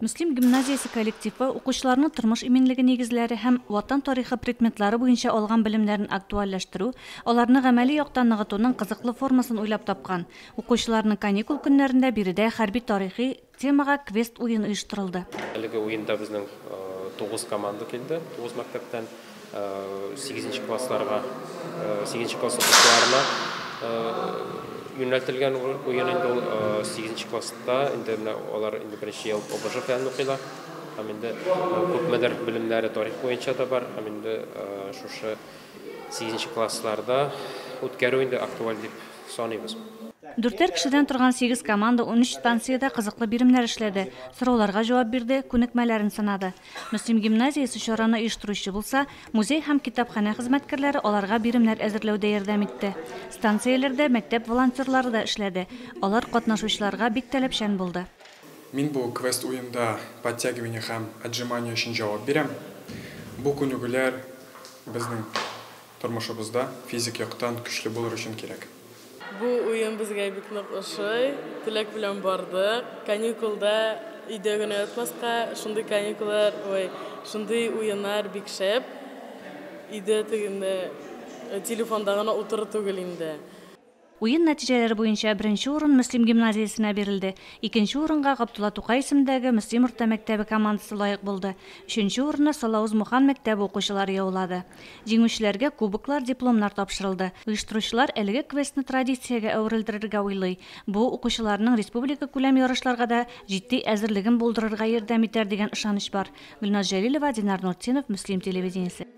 Мөслим гимназиясе коллективы укучыларның тормыш иминлеге нигезләре һәм Ватан тарихы предметлары буенча алган белемнәрен актуальләштерү, аларны гамәли яктан ныгытуның кызыклы формасын уйлап тапкан. Укучыларның каникул көннәрендә биредә хәрби-тарихи темага квест-уен оештырылды. Әлеге уенда безнең 9 команда килде, 9 мәктәптән сигезенче классларга, сигезенче класс укучыларына юнәлтелгән уен инде ул. Сигезенче класста инде менә алар инде беренче ел ОБЖ фәнен укыйлар һәм инде күпмедер белемнәре тарих буенча да бар, һәм инде шушы сигезенче классларда үткәрү инде актуаль дип саныйбыз. Дүртәр кешедән торган сигез команда 13 станциядә кызыклы биремнәр эшләде, сорауларга җавап бирде, күнекмәләрен сынады. Мөслим гимназиясе чараны оештыручы булса, музей һәм китапханә хезмәткәрләре аларга биремнәр әзерләүдә ярдәм итте. Станцияләрдә мәктәп волонтерлары да эшләде. Алар катнашучыларга бик таләпчән булды. Мин бу квест уенда подтягивание һәм отжимание өчен җавап бирәм. Бу күнегүләр безнең тормышыбызда физик яктан көчле булыр өчен кирәк. Бу уен безгә бик нык ошый. Теләк белән бардык. Каникулда өйдә генә ятмаска, шундый каникуллар, ой, шундый уеннар бик шәп. Өйдә тегендә телефонда гына утыру түгел инде. Уен нәтиҗәләре буенча беренче урын Мөслим гимназиясенә бирелде. Икенче урынга Габдулла Тукай исемендәге Мөслим урта мәктәбе командасы лаек булды. Өченче урынны Салауз Мухан мәктәбе укучылары яулады. Җиңүчеләргә кубоклар, дипломнар тапшырылды. Оештыручылар әлеге квестны традициягә әверелдерергә уйлый. Бу укучыларның республика күләм ярышларга да җитди әзерлеген булдырырга ярдәм итәр дигән ышаныч бар. Гөлназ Җәлилова, Динар Нуртдинов, Мөслим телевидениесе.